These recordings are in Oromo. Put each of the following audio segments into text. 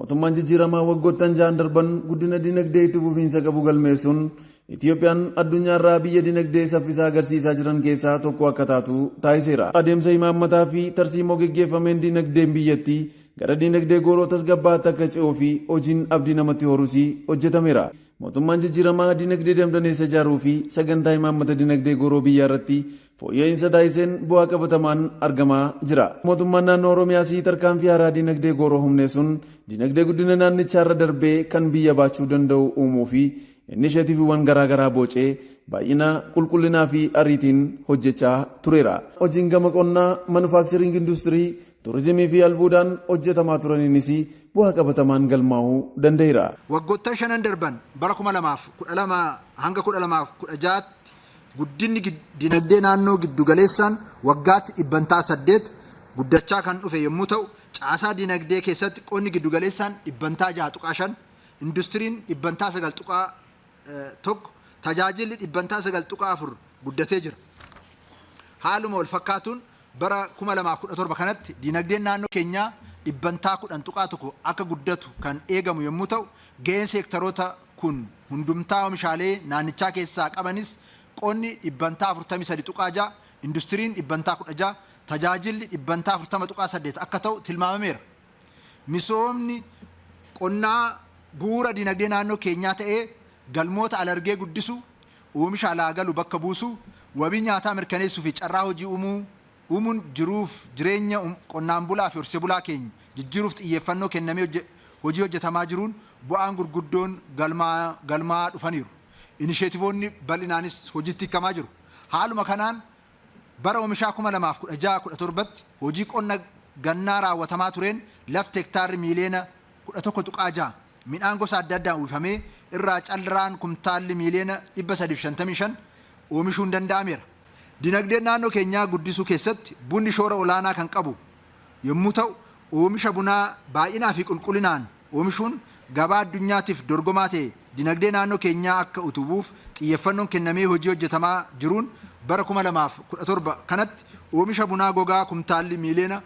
Mootummaan jijjiiramaa waggoottan 6 darban guddina dinagdee itti fufiinsa qabu galmeessuun Itiyoophiyaan addunyaarraa biyya dinagdee saffisaa agarsiisaa jiran keessaa tokko akka taatu taasiseera. Adeemsa imaammataa fi tarsiimoo geggeeffameen dinagdeen biyyattii gara dinagdee gooroo tasgabbaa'aatti akka ce'uu fi hojiin abdii namatti horus hojjetameera. Mootummaan jijjiiramaa dinagdee damdaneessa ijaaruu fi sagantaa imaammata dinagdee gooroo biyyaa irratti fooyya'insa taasiseen bu'aa qabatamaan argamaa jira. Mootummaan naannoo Oromiyaas tarkaanfii haaraa dinagdee gooroo humneessuun dinagdee guddina naannichaarra darbee kan biyya baachuu danda'u uumuu fi inisheetiiviiwwan garaagaraa bocee baay'ina, qulqullinaa fi ariitiin hojjechaa tureera. Hojiin gama qonnaa, manufaakchariing industirii, turizimii fi albuudaan hojjetamaa turaniinis bu'aa qabatamaan galmaa'uu danda'eera. Waggoottan shanan darban bara 2012 hanga 2016tti guddinni dinagdee naannoo giddugaleessaan waggaatti dhibbantaa 8 guddachaa kan dhufe yommuu ta'u, caasaa dinagdee keessatti qonni giddugaleessaan dhibbantaa 6.5, industiriin dhibbantaa 9.1, tajaajilli dhibbantaa 9.4 guddatee jira. Haaluma wal fakkaatuun bara 2017 kanatti dinagdeen naannoo keenyaa dhibbantaa 10.1 akka guddatu kan eegamu yommuu ta'u, gaheen seektaroota kun hundumtaa oomishaalee naannichaa keessaa qabanis qonni dhibbantaa 43.6, industiriin dhibbantaa 16, tajaajilli dhibbantaa 40.8 akka ta'u tilmaamameera. Misoomni qonnaa bu'uura dinagdee naannoo keenyaa ta'ee galmoota alergee guddisuu, oomisha alaa galu bakka buusuu, wabii nyaataa mirkaneessuu fi carraa hojii uumuu uumuun jiruuf jireenya qonnaan bulaa fi horsiisee bulaa keenya jijjiiruuf xiyyeeffannoo kennamee hojii hojjetamaa jiruun bu'aan gurguddoon galmaa'aa dhufaniiru. Inisheetivoonni bal'inaanis hojiitti hiikamaa jiru. Haaluma kanaan bara oomishaa 2016-17tti hojii qonna gannaa raawwatamaa tureen lafti hektaarri miiliyoona 11.6 midhaan gosa adda addaan uwwifamee irraa callaan kumtaalli miiliyoona 355 oomishuun danda'ameera. Dinagdeen naannoo keenyaa guddisuu keessatti bunni shoora olaanaa kan qabu yommuu ta'u, oomisha bunaa baay'inaa fi qulqullinaan oomishuun gabaa addunyaatiif dorgomaa ta'e dinagdee naannoo keenyaa akka utubuuf xiyyeeffannoon kennamee hojii hojjetamaa jiruun bara 2017 kanatti oomisha bunaa gogaa kumtaalli miiliyoona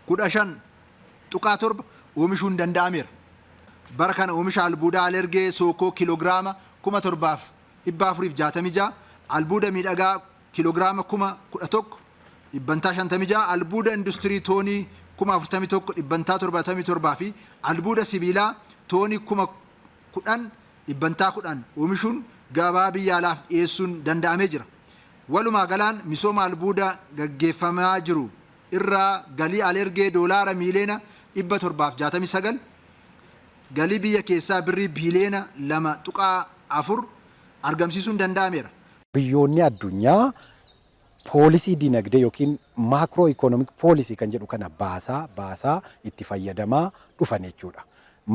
15.7 oomishuun danda'ameera. Bara kana oomisha albuudaa alergee sookoo kiiloogiraama 7466, albuuda miidhagaa kiiloogiraama 11,000 dhibbantaa 56, albuuda industirii toonii 41,000 dhibbantaa 77 fi albuuda sibiilaa toonii 10,000 dhibbantaa 10 oomishuun gabaa biyya alaaf dhiyeessuun danda'amee jira. Walumaa galaan misooma albuuda gaggeeffamaa jiru irraa galii alergee doolaara miiliyoona 769, galii biyya keessaa birrii biiliyoona 2.4 argamsiisuun danda'ameera. Biyyoonni addunyaa poolisii dinagdee yookiin macro economic policy kan jedhu kana baasaa baasaa itti fayyadamaa dhufan jechuudha.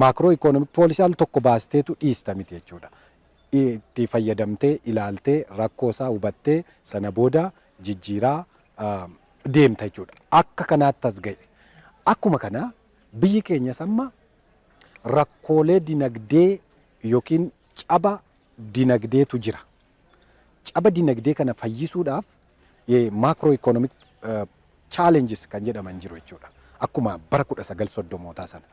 Macro economic policy al tokko baasteetu dhiista miti jechuudha. Itti fayyadamtee, ilaaltee, rakkoo isaa hubattee, sana booda jijjiiraa deemta jechuudha. Akka kanaatti as ga'e. Akkuma kana biyyi keenyas amma rakkoolee dinagdee yookiin caba dinagdeetu jira. Caba dinagdee kana fayyisuudhaaf macro economic challenges kan jedhaman jiru jechuudha. Akkuma bara 1930mootaa sana.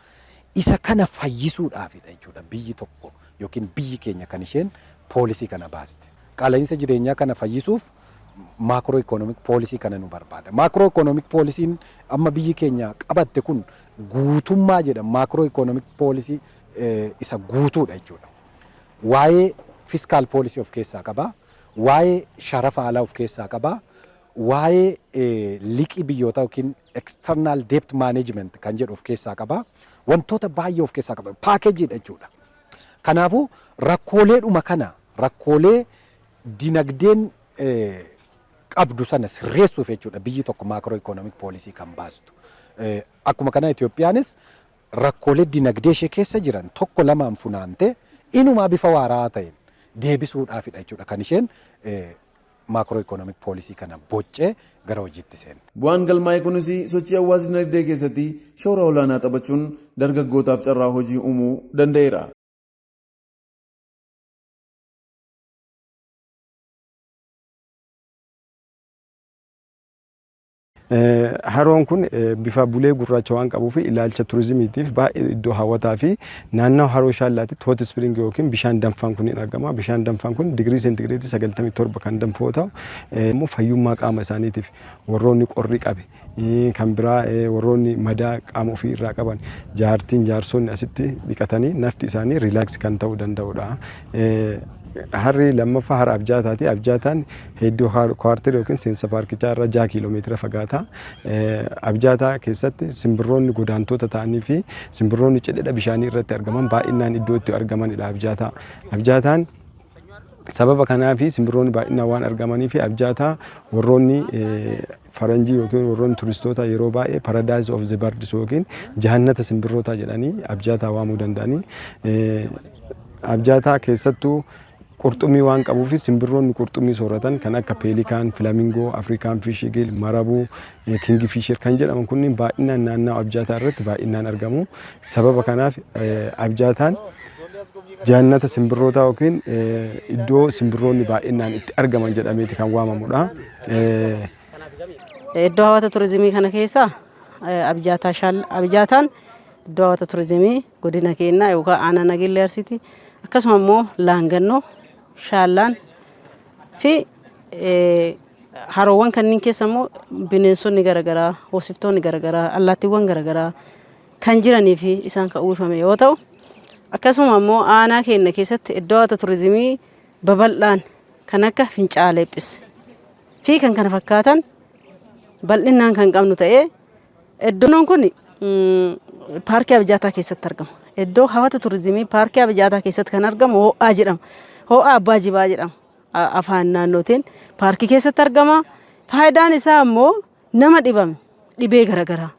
Isa kana fayyisuudhaafidha jechuudha biyyi tokko yookiin biyyi keenya kan isheen poolisii kana baaste. Qaala'insa jireenyaa kana fayyisuuf macro economic policy kana nu barbaada. Macro economic policyn amma biyyi keenya qabatte kun guutummaa jedhama. Macro economic policy isa guutuudha jechuudha. Waa'ee fiscal policy of keessaa qaba. Waa'ee sharafa alaa of keessaa qaba. Waa'ee liqii biyyootaa yookiin external debt management kan jedhu of keessaa qaba. Wantoota baay'ee of keessaa qaba. Packageiidha jechuudha. Kanaafuu rakkooleedhuma kana, rakkoolee dinagdeen qabdu sana sirreessuuf jechuudha biyyi tokko macro economic policy kan baastu. Akkuma kana Itoophiyaanis rakkoolee dinagdee ishee keessa jiran tokko lamaan funaantee inumaa bifa waaraa ta'een deebisuudhaafidha jechuudha kan isheen macro economic policy kana boccee gara hojiitti seente. Bu'aan galmaa'e kunis sochii hawaas dinagdee keessatti shoora olaanaa taphachuun dargaggootaaf carraa hojii uumuu danda'eera. Haroon kun bifa bulee gurraacha waan qabuuf ilaalcha turizimiitiif baay'ee iddoo hawwataa fi naannoo haroo Shaallaatitti hot spring yookiin bishaan danfaan kun ni argama. Bishaan danfaan kun digirii seentigireetii 97 kan danfu yoo ta'u, immoo fayyummaa qaama isaaniitiif warroonni qorri qabe, kan biraa warroonni madaa qaama ofii irraa qaban, jaartiin jaarsonni asitti dhiqatanii nafti isaanii relax kan ta'uu danda'udha. Harri lammaffaa hara Abjaataati. Abjaataan hedduu quarter yookiin seensa paarkichaa irra 6 kiiloomeetira fagaata. Abjaataa keessatti simbirroonni godaantota ta'anii fi simbirroonni cidhedha bishaanii irratti argaman baay'inaan iddoo itti argamanidha Abjaataa. Abjaataan sababa kanaa fi simbirroonni baay'inaan waan argamanii fi Abjaataa warroonni faranjii yookiin warroonni turistoota yeroo baay'ee "paradise of the birds" yookiin jahannata simbirrootaa jedhanii Abjaataa waamuu danda'anii. Abjaataa keessattuu qurxummii waan qabuuf simbirroonni qurxummii sooratan kan akka pelican, flamingo, African fish eagle, marabou, kingfisher kan jedhaman kunniin baay'inaan naannoo Abjaataa irratti baay'inaan argamu. Sababa kanaaf Abjaataan jannata simbirrootaa yookiin iddoo simbirroonni baay'inaan itti argaman jedhameeti kan waamamudha. Iddoo hawwata turizimii kana keessa Abjaataa Abjaataan iddoo hawwata turizimii godina keenyaa yookaan aanaa Nageellee Arsiiti. Akkasuma immoo Laangannoo, Shaallaan fi haroowwan kanneen keessa immoo bineensonni garaagaraa, hoosiftoonni garaagaraa, allaattiiwwan garaagaraa kan jiranii fi isaan kan uwwifame yoo ta'u, akkasuma immoo aanaa keenya keessatti iddoo hawwata turizimii babal'aan kan akka Fincaa'aa Leephis fi kan kana fakkaatan bal'inaan kan qabnu ta'ee, iddoon kun paarkii Abijaataa keessatti argama. Iddoo hawwata turizimii paarkii Abijaataa keessatti kan argamu Ho'aa jedhama. Ho'aa Abbaa Jibaa jedhama. Afaan naannootiin paarkii keessatti argama. Faayidaan isaa immoo nama dhibame dhibee garaagaraa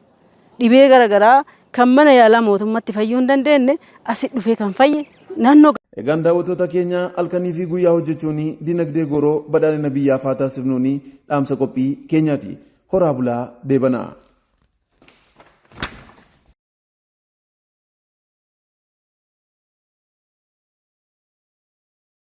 dhibee garaagaraa kan mana yaalaa mootummaatti fayyuu hin dandeenye asi dhufee kan fayye naannoo. Egaan daawwattoota keenya, halkanii fi guyyaa hojjechuun dinagdee gooroo badhaadhina biyyaaf haa taasifnuun dhaamsa qophii keenyaati. Horaa bulaa, deebanaa.